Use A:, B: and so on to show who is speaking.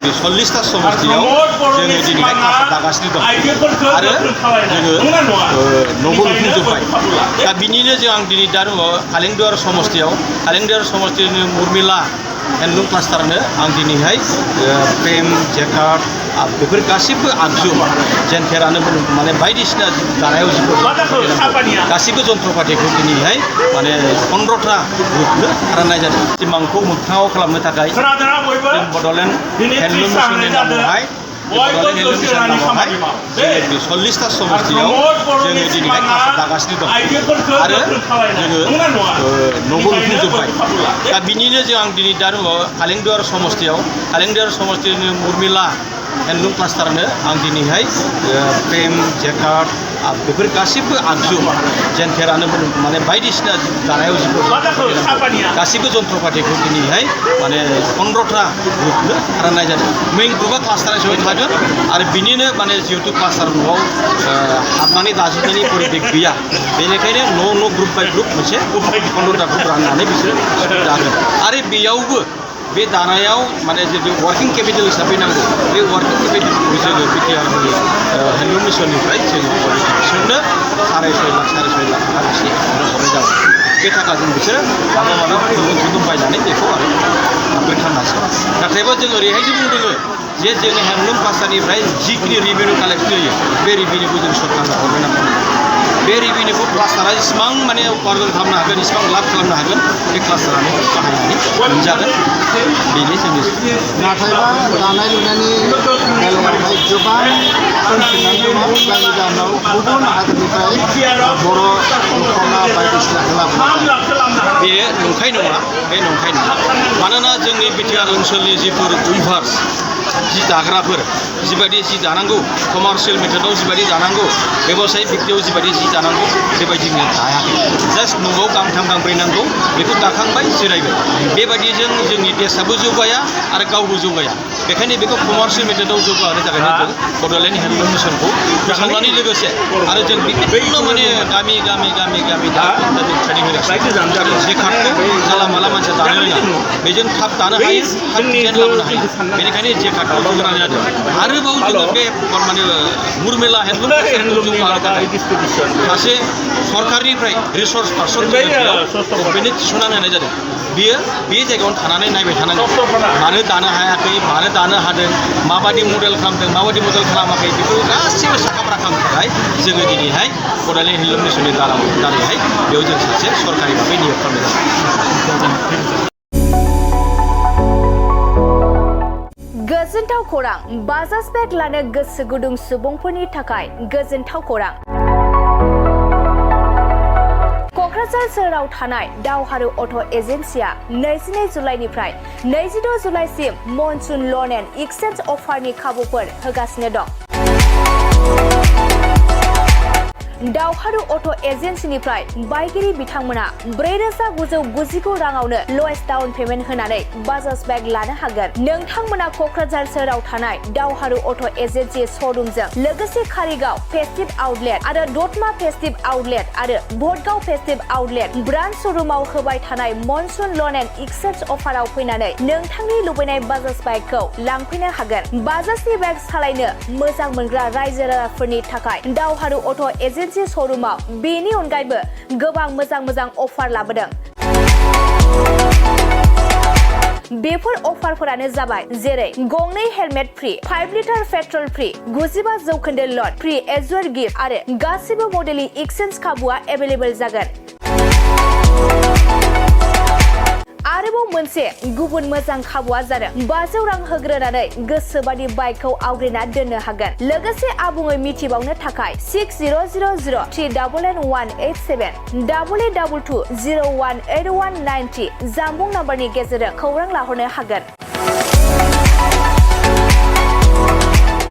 A: 40टा समस्तियाव जोङो दिनैहाय क्लास लागासिनो दं आरो जोङो न'बो लुफुंजोब्बाय दा बिनिनो आं दिनै दा दङ कालेंदुवार समस्तिनि मुरमिला हेन्डलुम क्लास्टारनो आं दिनैहाय फ्रेम जेकार्ड बेफोर गासिबो आगजु जेन्थेरानो माने बायदिसिना दानायाव गासिबो जन्त्रपातिखौ दिनैहाय माने 15टा ग्रुपनो राननाय जादों सिमांखौ मोगथाङाव खालामनो थाखाय बड'लेण्ड हेन्डलुम मिशननि नामावहाय 40टा समस्तियाव जोङो दिनैहाय क्लास लागासिनो दं आरो जोङो न'बो लुफुंजोब्बाय दा बिनिनो आं दिनै दा दङ कालेंदुवार समस्तिनि मुरमिला हेन्डलुम क्लास्टारनो आं दिनैहाय फ्रेम जेकार्ड बेफोर गासिबो आगजु जेन्थेरानो माने बायदिसिना दानायाव गासिबो जन्त्रपातिखौ दिनैहाय माने 15टा ग्रुपनो राननाय जादों मेइन ग्रुपआ क्लास्टार हिसाबै थागोन आरो बिनिनो माने जिहेतु क्लास्टार न'आव हाबनानै दाजोबनायनि परिबेख गैया बेनिखायनो न' ग्रुप बाय ग्रुप मोनसे 15टा ग्रुप राननानै बिसोर दागोन आरो बेयावबो बे दानायाव माने जितु वार्किं केपिटेल हिसाबै नांगौ बे वार्किं केपिटेलखौ जोङो बिटिआरनि हेन्डलुम मिशननिफ्राय जोङो बिसोरनो 6.5 लाख थाखा एसे हरनाय जाबाय बे थाखाजों बिसोरो माबा खुन्दुं बायनानै बेखौ आरो आपग्रेड खालामनांसै नाथायबा जों ओरैहायसो बुंदों जे जोङो हेन्डलुम क्लास्टारनिफ्राय जिखिनि रिभिनिउ कालेक्ट होयो बे रिभिनिउखौ जों सरकारनो हरनो नांगौ बे रिभिनिउखौ क्लास्टारा जेसेबां माने उपार्जन खालामनो हागोन जेसेबां लाब खालामनो हागोन बे क्लास्टारानो बाहायनानै मोनजागोन बेनो जोंनि
B: नाथायबा दानाय लुनायनि बेलायावहाय गोबां उनफिननानै दङ जायनि जाहोनाव गुबुन हादोरनिफ्राय बर' दख'ना बायदिसिनाखौ लाबोनाय
A: बे नंखाय नङा मानोना जोंनि बिटिआर ओनसोलनि जिफोर उइभार्स जि दाग्राफोर जिबायदि जि दानांगौ कमार्शियेल मेथडआव जिबायदि दानांगौ बेबसायिक भित्तियाव जिबायदि जि दानांगौ बेबायदि दायाखै जास्ट न'आव गांथाम गांब्रै नांगौ बेखौ दाखांबाय जिरायबाय बेबायदिजों जोंनि देशआबो जौगाया आरो गावबो जौगाया बेखायनो बेखौ कमार्शियेल मेथडआव जौगाहोनो थाखायनो जों बड'लेण्ड हेन्डलुम मिशनखौ फोसावनायनि लोगोसे आरो जों बिभिन्न माने गामि दा ट्रेनिं होगासिनो जेकार्डखौ जाला माला मानसिया दानो रोङा बेजों थाब दानो हायो थाब डिजाइन लाबोनो हायो बेनिखायनो जेकार्डखौ जौगानाय जादों आरोबाव जोङो बे माने मुरमिला हेन्डलुम जौगाहोनो थाखाय सासे सरकारनिफ्राय रिसर्स पार्सन गभर्नमेन्टनो थिसननानै होनाय जादों बियो बे जायगायावनो थानानै नायबाय थानांगौ मानो दानो हायाखै मानो दानो हादों माबायदि मडेल खालामदों माबायदि मडेल खालामाखै बेफोरखौ गासैबो साखाफारा खालामनो थाखाय जोङो दिनैहाय बड'लेण्ड हेन्डलुम मिशननि दारैहाय बेयाव जों सासे सरकारि भाबै नियोग खालामनाय जादों
C: गोजोनथाव खौरां बाजाज बेग लानो गोसो गुदुं सुबुंफोरनि थाखाय गोजोनथाव खौरां क'क्राझार सोहोराव थानाय दावहारु अट' एजेन्सिया 22 जुलाइनिफ्राय 26 जुलाइसिम मनसुन लन एन्ड एक्सचेन्ज अफारनि खाबुफोर होगासिनो दं दावहारु अट' एजेन्सिनिफ्राय बायगिरि बिथांमोना 4,999 राङावनो लवेस्ट डाउन पेमेन्ट होनानै बाजाज बेग लानो हागोन नोंथांमोना क'क्राझार सोहोराव थानाय दावहारु अट' एजेन्सि श'रुमजों लोगोसे कारिगाव फेस्टिभ आउटलेट आरो दतमा फेस्टिभ आउटलेट आरो भटगाव फेस्टिभ आउटलेट ब्रान्च श'रुमाव होबाय थानाय मनसुन लन एन्ड एक्सचेन्ज अफाराव फैनानै नोंथांनि लुबैनाय बाजाज बाइकखौ लांफैनो हागोन बाजाजनि बेग सालायनो मोजां मोनग्रा रायजो राजाफोरनि थाखाय दावहारु अट' एजेन्सि श'रुमाव बेनि अनगायैबो गोबां मोजां अफार लाबोदों बेफोर अफारफोरानो जाबाय जेरै गंनै helmet free 5 litre petrol free 95% लट फ्रि एजुअर गिफ्ट आरो गासिबो मडेलनि एक्सचेन्ज खाबुआ एभेलेबल जागोन आरोबाव मोनसे गुबुन मोजां खाबुआ जादों 500 रां होग्रोनानै गोसोबादि बाइकखौ आवग्रिना दोननो हागोन लोगोसे आबुङै मिथिबावनो थाखाय 6003118187 8822018193 जामबुं नाम्बारनि गेजेरजों खौरां लाहरनो हागोन